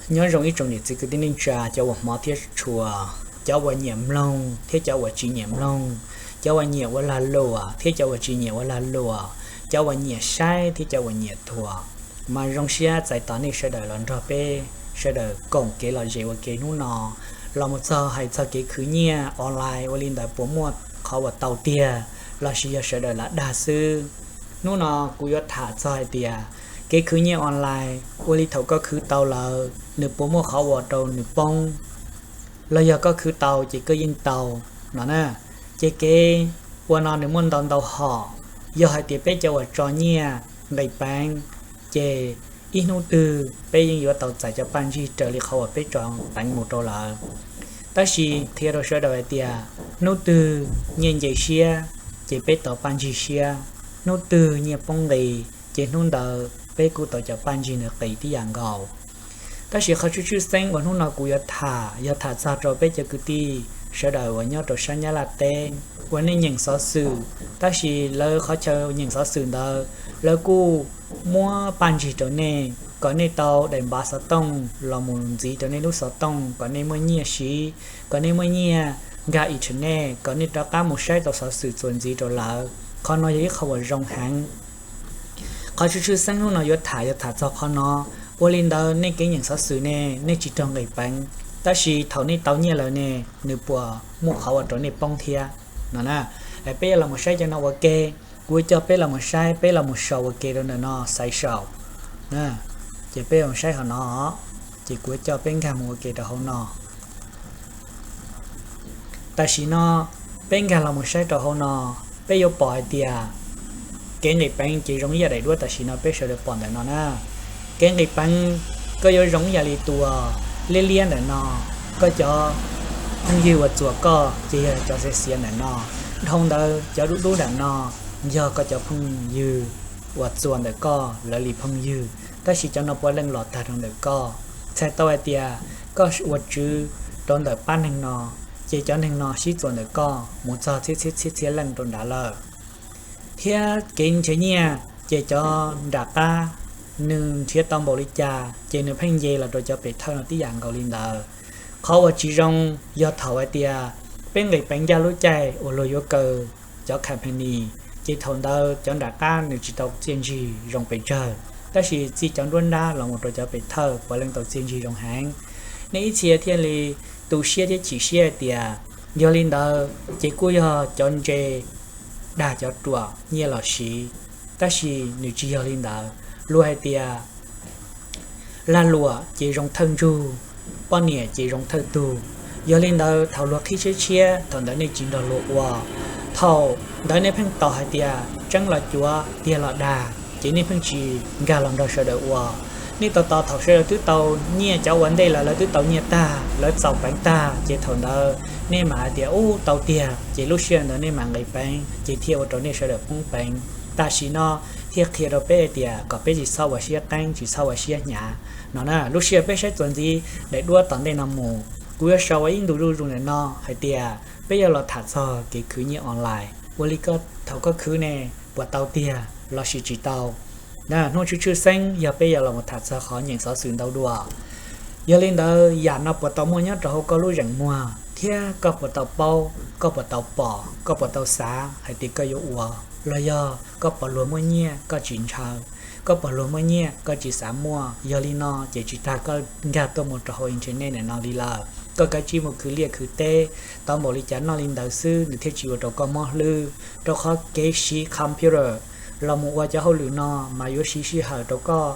Nyob zoo ib tsoom niam txiv kwv tij neej tsa, cov uas hmov thiab tshua, cov uas nyiam mloog thiab cov uas tsis nyiam mloog, cov uas nyiam ua lag luam thiab cov uas tsis nyiam ua lag luam, cov uas nyiam saib thiab cov uas nyiam thuam. Mas zoo siab txais tos nej sawv daws los nrog peb sawv daws koom kev lom zem ua ke hnub no, los mus txog hais txog kev khwv nyiaj online ua li ntawd puas muaj qhov uas tau tiag, lossis yog sawv daws lam dag xwb. Hnub no kuv yuav tham txog hais tias kev khwv nyiaj online ua li thaum koj khwv tau lawm nws puas muaj qhov uas rau nws poob, los yog koj khwv tau ces koj yeej tau no na. Ces kev ua no nws muaj ntau ntau hom. Yog hais tias peb cov uas tso nyiaj nqis peev, ces ib hnub twg peb yeej yuav tau txais cov paj ntsig raws li qhov uas peb tso peev mus rau lawv. Tab sis qhia rau sawv daws hais tias hnub twg nyiaj nce siab, ces peb tau paj ntsig siab. Hnub twg nyiaj poob nqis, ces hnub ntawd peb kuj tau cov paj ntsig ntawd qis tib yam nkaus. Tab sis qhov tshwj tshwj xeeb uas hnub no kuv yuav tham yog tham txog rau peb cov kwv tij sawv daws uas nyob rau sab Nyab Laj teb uas nej nyeem xov xwm, tab sis lawv qhov chaw nyeem xov xwm ntawd lawv kuj muab paj ntsig rau nej kom nej tau daim npav xov tooj los mus ntxiv rau nej lub xov tooj kom nej muaj nyiaj siv, kom nej muaj nyiaj nkag internet kom nej rov qab mus saib tau xov xwm txuas ntxiv rau lawv. Qhov no yog ib qho uas zoo heev. Qhov tshwj tshwj xeeb hnub no yuav tham yog tham txog qhov no. Ua li ntawd nej kev nyeem xov xwm ne, nej tsis raug nqis peev, tab sis thaum nej tau nyiaj lawm ne, nws puas muaj qhov uas rau nej poob thiab no na. Peb yuav los mus saib cov no ua ke. Kuv coj peb los mus saib, peb los mus sau ua ke rau ntawm no, xaiv sau. Ces peb los saib hauv no, ces kuv coj peb nkag mus ua ke rau hauv no. Tam sim no peb nkag los mus saib rau hauv no, peb yuav pom hais tias kev nqis peev ces zoo ib yam daim duab tam sim no peb sawv daws pom ntawm no na. Kev nqis peev koj yuav zoo ib yam li tus liab liab ntawm no, koj cov phooj ywg uas txuas koj ces yog cov xiav xiav ntawm no. Dhau ntawd cov dub dub ntawm no yog koj cov phooj ywg uas txuas ntawm koj lawv li phooj ywg, tab sis cov no puav leej los tag rau ntawm koj. Txhais tau hais tias koj ua tswv rau ntawm pab neeg no, ces cov neeg no sib txuas ntawm koj mus txog txhiab txhiab txhiab txhiab leej rau nrad lawm. Thiab kev nrhiav nyiaj ces cov nram qab nws nrhiav tau npaum li cas ces nws pheej nce los rau cov pem thawj no tib yam nkaus li ntawd. Qhov uas tsis zoo yog thaum hais tias peb nqis peev ncaj lub caij uas luag yuav kaw cov company, ces thaum ntawd cov nram qab nws tsis tau txiaj ntsig zoo pes tsawg, tab sis txij cov nruab nrab los mus rau cov pem thawj puav leej tau txiaj ntsig zoo heev. Nej ib txhia thiaj li tu siab thiab chim siab hais tias yog li ntawd ces kuj yog cov ntse dag cov ruam nyiaj los siv, tab sis nws tsis yog li ntawd. Luag hais tias lag luam ces zoo thawj ntsug, poj niam ces zoo thawj tug. Yog li ntawd thaum luag qhib tshiab tshiab thaum ntawd nej tsis nrog luag ua, thaum ntawd nej pheej tos hais tias tseeb los cuav, tiag los dag, ces nej pheej tsis nkag los nrog sawv daws ua. Nej tos tos thaum sawv daws twb tau nyiaj, cov ua ntej lawm lawv twb tau nyiaj tag, lawv txaus peev tag, ces thaum ntawd nej mam hais tias ub tau tiag, ces lub sij hawm ntawd nej mam nqis peev ces thiaj ua rau nej sawv daws poob peev. Tam sim no thiaj qhia rau peb hais tias kom peb tsis txhob ua siab qeeb, tsis txhob ua siab hnyav no na. Lub sij hawm peb saib txuas ntxiv daim duab tom ntej no mus, kuv yuav sau ua ib ntu zuj zus ntawm no hais tias peb yuav los tham txog kev khwv nyiaj online. Ua li thaum koj khwv ne, puas tau tiag lossis tsis tau? Hnub tshwj tshwj xeeb yog peb yuav los mus tham txog qhov nyeem xov xwm ntau dua. Yog li ntawd yam no puas tau muaj nyob rau hauv koj lub zeem muag thiab koj puas tau paub, koj puas tau pom, koj puas tau xav hais tias koj yuav ua, los yog koj pom luag muaj nyiaj koj tsis ntshaw, koj pom luag muaj nyiaj koj tsis xav muaj? Yog li no ces tsis tas koj nkag tuaj mus rau hauv internet ntawm no li lawm. Koj kav tsij mus khwv liaj khwv teb, tau npaum li cas noj li ntawd xwb, nws thiaj tsis ua rau koj mob hlwb. Rau qhov kev siv computer los mus ua cov hauj lwm no mas yuav siv sij hawm rau koj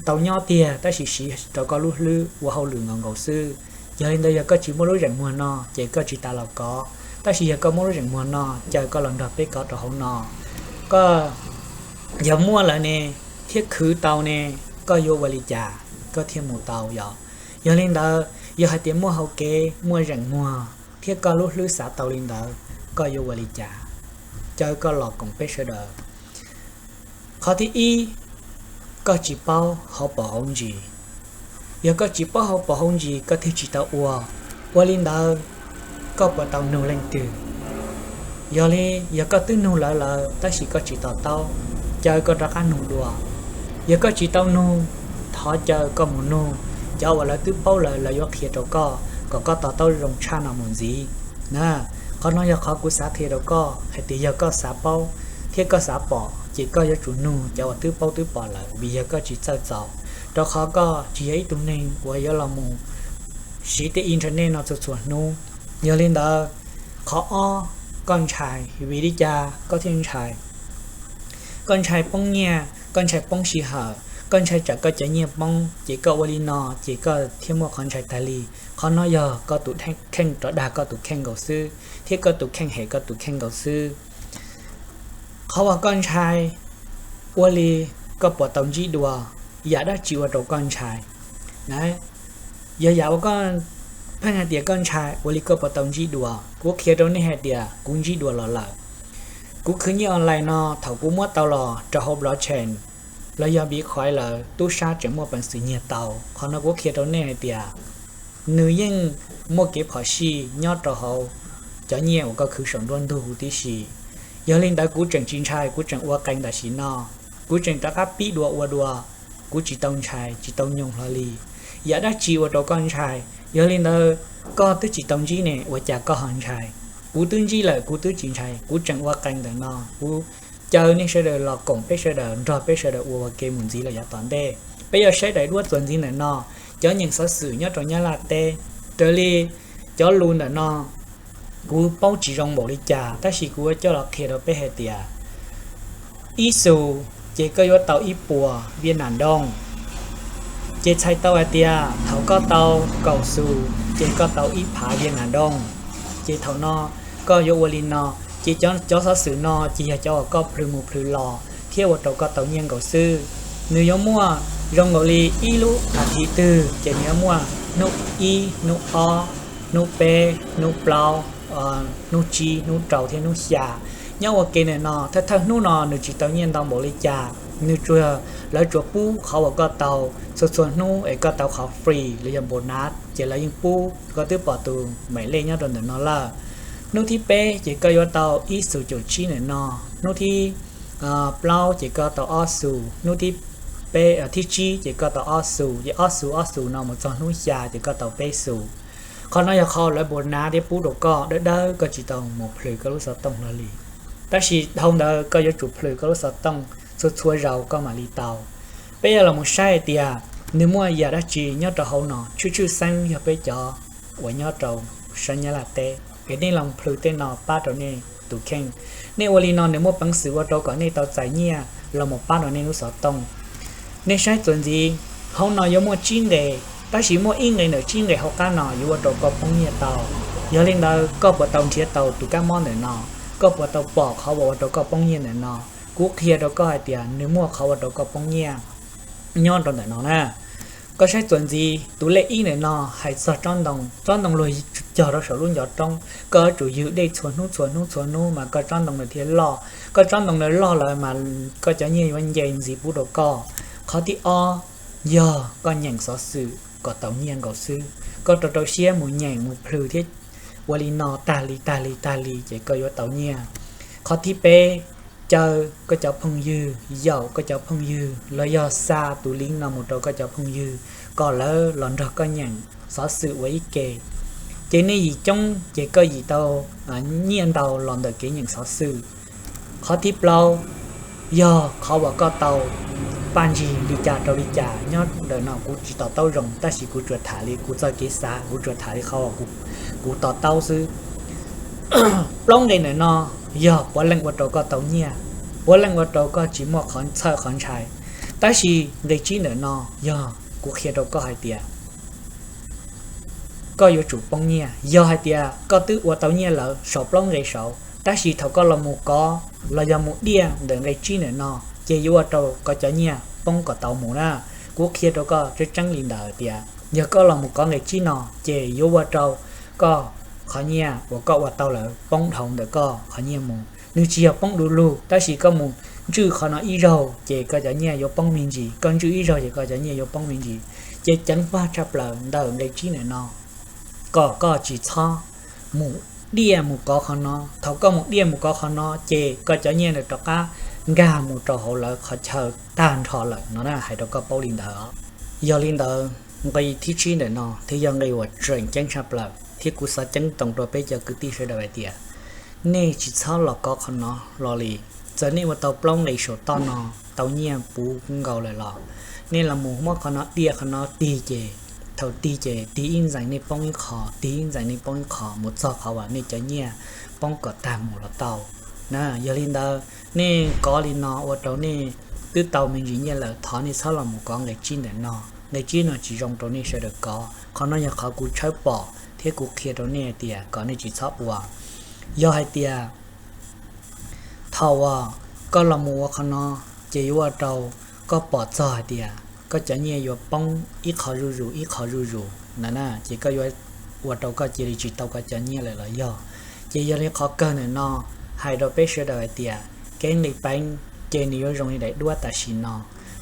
tau nyob tiag, tab sis siv rau koj lub hlwb ua hauj lwm nkaus nkaus xwb. Yog li ntawd yog koj tsis muaj lub zeem muag no ces koj tsis tas los kov, tab sis yog koj muaj lub zeem muag no, caw koj los nrog peb kov rau hauv no. Koj yog muaj lawm ne, thiab khwv tau ne, koj yuav ua li cas koj thiaj mus tau yom? Yog li ntawd yog hais tias muaj hau kev muaj zeem muag thiab koj lub hlwb xav tau li ntawd, koj yuav ua li cas? Caw koj los koom peb sawv daws. Qhov thib ib, koj tsis paub hauv paus hauv ntsis. Yog koj tsis paub hauv paus hauv ntsis koj thiaj tsis tau ua. Ua li ntawd koj puas tau nug leej twg? Yog li, yog koj twb nug lawv lawm tab sis koj tsis to taub, caw koj rov qab nug dua. Yog koj tsis tau nug, thov caw koj mus nug cov uas lawv twb paub lawm lawv yuav qhia rau koj kom koj to taub zoo tshaj no mus ntxiv na. Qhov no yog qhov kuv xav qhia rau koj hais tias yog koj xav paub thiab koj xav pom ces koj yuav tsum nug cov uas twb paub twb pom lawm, vim yog koj tsis txawj txaus, rau qhov koj tsis yog ib tug neeg uas yuav los mus siv tej internet no txhua txhua hnub. Yog li ntawd, qhov ob, koj ntshai. Vim li cas koj thiaj ntshai? Koj ntshai poob nyiaj, koj ntshai poob sij hawm, koj ntshai tsam koj cov nyiaj poob, ces koj ua li no ces koj thiaj muaj qhov ntshai tag li. Qhov no yog koj tus kheej rov dag koj tus kheej nkaus xwb, thiab koj tus kheej hem koj tus kheej nkaus xwb. Qhov uas koj ntshai ua li koj puas tau ntsib dua, yam dab tsi ua rau koj ntshai? Yog yam uas koj pheej hais tias koj ntshai ua li koj puas tau ntsib dua, kuv qhia rau nej hais tias kuv ntsib dua los lawm. Kuv khwv nyiaj online no thaum kuv muab tau los rau hauv blockchain los yog Bitcoin lawm, tub sab tseem muaj peev xwm nyiag tau. Qhov no kuv qhia rau nej hais tias nws yeej muaj kev phom sij nyob rau hauv cov nyiaj uas koj khwv saum nruab ntug huv tib si. Yog li ntawd kuv tseem tsis ntshai, kuv tseem ua qee tam sim no, kuv tseem rov qab pib dua ua dua, kuv tsis tau ntshai tsis tau nyoog hlo li. Yam dab tsi ua rau koj ntshai? Yog li ntawd koj twb tsis tau ntsib ne ua cas koj ho ntshai? Kuv twb ntsib lawm kuv twb tsis ntshai, kuv tseem ua qee ntawm no. Kuv caw nej sawv daws los koom peb sawv daws nrog peb sawv daws ua ua ke mus ntxiv los yav tom ntej. Peb yuav saib daim duab txuas ntxiv ntawm no, cov nyeem xov xwm nyob rau Nyab Laj teb. Raws li cov lus ntawm no kuv paub tsis zoo npaum li cas, tab sis kuv yuav coj los qhia rau peb hais tias ib xus ces koj yuav tau ib puas Viaj Nam Dooj. Ces txhais tau hais tias thaum koj tau kaum xus ces koj tau ib phav Viaj Nam Dooj. Ces thaum no koj yuav ua li no, ces cov xov xwm no ces yog cov uas koj plhws mus plhws los thiab ua rau koj tau nyiaj nkaus xwb. Nws yuav muaj zoo nkaus li ib lub as thiv twg ces nws yuav muaj hnub ib, hnub ob, hnub peb, hnub plaub, hnub tsib, hnub rau thiab hnub xya. Nyob ua ke ntawm no, thawj thawj hnub no nws tsis tau nyiaj ntau npaum li cas, nws tsuas, lawv tsuas pub qhov uas koj tau txhua txhua hnub es koj tau qhov free los yog bonus, ces lawv yeej pub, koj twb pom tus maim lej nyob rau ntawm no lawm. Hnub thib peb ces koj yuav tau ib xus caum tsib ntawm no, hnub thib plaub ces koj tau ob xus, hnub thib peb, thib tsib ces koj tau ob xus, ces ob xus ob xus no mus txog hnub xya ces koj tau peb xus. Qhov no yog qhov lawv bonus thiab pub rau koj dawb dawb, koj tsis tau mus plhws koj lub xov tooj hlo li. Tab sis dhau ntawd koj yuav tsum plhws koj lub xov tooj txhua txhua zaus koj mam li tau. Peb yuav los mus saib hais tias nws muaj yam dab tsi nyob rau hauv no. Tshwj tshwj xeeb yog peb cov uas nyob rau sab Nyab Laj teb, es nej los plhws tej no pab rau nej tus kheej. Nej ua li no nws muaj peev xwm ua rau kom nej tau txais nyiaj los mus pab rau nej lub xov tooj. Nej saib txuas ntxiv, hauv no yuav muaj tsib nqe, tab sis muaj ib nqe ntawm tsib nqe hauv qab no yuav ua rau koj poob nyiaj tau. Yog li ntawd koj puas tau nrhiav tau tus kab mob ntawm no? Koj puas tau pom qhov uas ua rau koj poob nyiaj ntawm no? Kuv qhia rau koj hais tias nws muaj qhov ua rau koj poob nyiaj nyob rau ntawm no na. Koj saib txuas ntxiv, tus lej ib ntawm no hais txog tsob ntoo, tsob ntoo luag cog rau saum lub ncov roob, koj yuav tsum ywg dej txhua hnub txhua hnub txhua hnub mas koj tsob ntoo ntawd thiaj loj. Koj tsob ntoo ntawd loj lawm mas koj cov nyiaj yuav nce ntxiv pub rau koj. Qhov thib ob, yog koj nyeem xov xwm kom tau nyiaj nkaus xwb, koj rau rau siab mus nyeem mus plhws thiab ua li no tag li tag li tag li ces koj yuav tau nyiaj. Qhov thib peb, caw koj cov phooj ywg, yaum koj cov phooj ywg los yog xa tus link no mus rau koj cov phooj ywg kom lawv los nrog koj nyeem xov xwm ua ib ke. Ces nej yim coob ces koj yim tau nyiaj ntau los ntawm kev nyeem xov xwm. Qhov thib plaub, yog qhov uas koj tau paj ntsig li cas rau li cas nyob ntawm no kuv tsis to taub zoo, tab sis kuv tsuas tham li kuv txoj kev xav, kuv tsuas tham li qhov uas kuv to taub xwb. Plaub nqe ntawm no yog puav leej ua rau koj tau nyiaj, puav leej ua rau koj tsis muaj qhov txhawj qhov ntshai. Tab sis nqe tsib ntawm no yog kuv qhia rau koj hais tias koj yuav tsum poob nyiaj. Yog hais tias koj twb ua tau nyiaj lawm saum plaub nqe saud, tab sis thaum koj los mus kov los yog mus diaj ntawm nqe tsib ntawm no, ces yuav ua rau koj cov nyiaj poob kom tau mus na. Kuv qhia rau koj tseeb tseeb li ntawd tias yog koj los mus kov nqe tsib no, ces yuav ua rau koj qhov nyiaj uas koj ua tau lawm poob dhau ntawm koj qhov nyiaj mus. Nws tsis yog poob du lug, tab sis koj mus ntswj qhov no ib zaug ces koj cov nyiaj yuav poob me ntsis, koj ntswj ib zaug ces koj cov nyiaj yuav poob me ntsis. Ces ceev faj tshaj plaws ntawm nqe tsib ntawm no kom koj tsis txhob mus diaj mus kov qhov no. Thaum koj mus diaj mus kov qhov no ces koj cov nyiaj nws rov qab nkag mus rau hauv lawv qhov chaw tag nrho lawm no na, hais rau koj paub li ntawd. Yog li ntawd, Nqi thib tsib ntawm no thiaj yog nqi uas tseem ceeb tshaj plaws thiab kuv xav ceeb toom rau peb cov kwv tij sawv daws hais tias nej tsis txhob los kov qhov no los li. Txawm nej ua tau plaub nqi saum toj no tau nyiaj puv nkaus lawm los nej los mus muab qhov no diaj qhov no tig ces thaum tig ces tig ib ntxees nej poob ib qho, tig ib ntxees nej poob ib qho mus txog qhov uas nej cov nyiaj poob kom tag mus los tau na. Yog li ntawd nej kov li no ua rau nej twb tau me ntsis nyiaj lawm, thov nej txhob los mus kov nqi tsib ntawm no. Nqi tsib no tsis zoo rau nej sawv daws kov. Qhov no yog qhov kuv tshawb pom thiab kuv qhia rau nej hais tias kom nej tsis txhob ua. Yog hais tias thaum uas koj los mus ua qhov no ces yuav ua rau koj pom txog hais tias koj cov nyiaj yuav poob ib qho zuj zus ib qho zuj zus na, ces koj yuav ua rau koj cia li tsis tau koj cov nyiaj lawm los yog. Ces yog li qhov kawg ntawm no hais rau peb sawv daws hais tias kev nqis peev ces nws yuav zoo li daim duab tam sim no,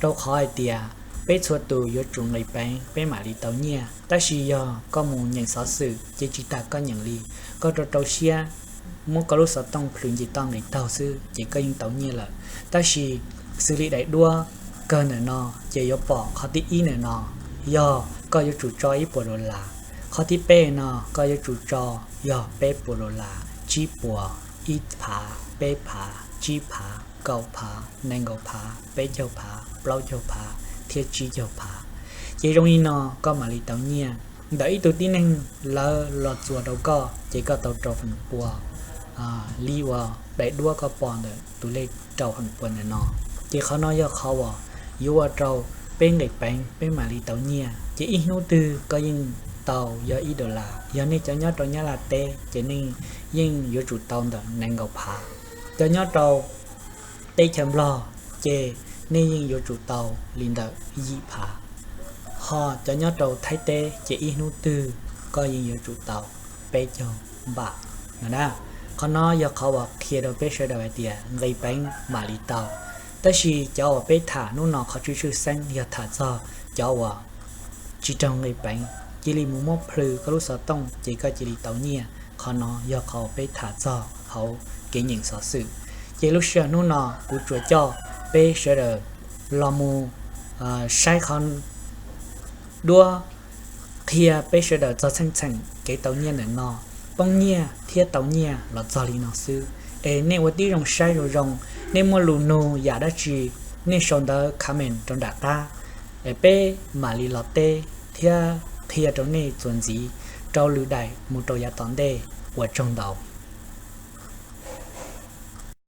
rau qhov hais tias peb txhua tus yuav tsum nqis peev peb mam li tau nyiaj. Tab sis yog koj mus nyeem xov xwm ces tsis tas koj nyeem li, koj rau rau siab muab koj lub xov tooj plhws nce toj nqis taug xwb ces koj yeej tau nyiaj lawm. Tab sis xws li daim duab kawg ntawm no ces yuav pom qhov thib ib ntawm no yog koj yuav tsum tso ib puas dollar, qhov thib peb no koj yuav tsum tso yog peb puas dollar, tsib puas, ib phav, peb phav, tsib phav, kaum phav, nees nkaum phav, peb caug phav, plaub caug phav thiab tsib caug phav. Ces zoo li no koj mam li tau nyiaj. Ntawm ib tug tib neeg lawv los txuas rau koj ces koj tau rau feem pua li uas daim duab koj pom ntawm tus lej rau feem pua ntawm no. Ces qhov no yog qhov uas yuav ua rau peb nqis peev peb mam li tau nyiaj. Ces ib hnub twg koj yeej tau yog ib dollar. Yog nej cov nyob rau Nyab Laj teb ces nej yeej yuav tsum tau ntawm nees nkaum phav. Cov nyob rau teb chaws Nplog ces nej yeej yuav tsum tau li ntawm yim phav. Ho cov nyob rau Thaib teb ces ib hnub twg koj yeej yuav tsum tau peb caug npam no na. Qhov no yog qhov uas qhia rau peb sawv daws hais tias nqis peev mam li tau. Tab sis cov uas peb tham hnub no qhov tshwj xeeb yog tham txog cov uas tsis raug nqis peev, cia li mus muab plhws koj lub xov tooj ces koj cia li tau nyiaj. Qhov no yog qhov uas peb tham txog hauv kev nyeem xov xwm. Ces lub sij hawm hnub no kuv tsuas coj peb sawv daws los mus saib qhov duab qhia peb sawv daws txog txheej txheem kev tau nyiaj ntawm no, poob nyiaj thiab tau nyiaj los txog li no xwb. Es nej ua tib zoo saib zoo zoo, nej muaj lus nug yam dab tsi, nej sau ntawv comment rau nram qab, es peb mam li los teb thiab qhia rau nej txuas ntxiv rau lwm daim mus rau yav tom ntej. Ua tsaug ntau.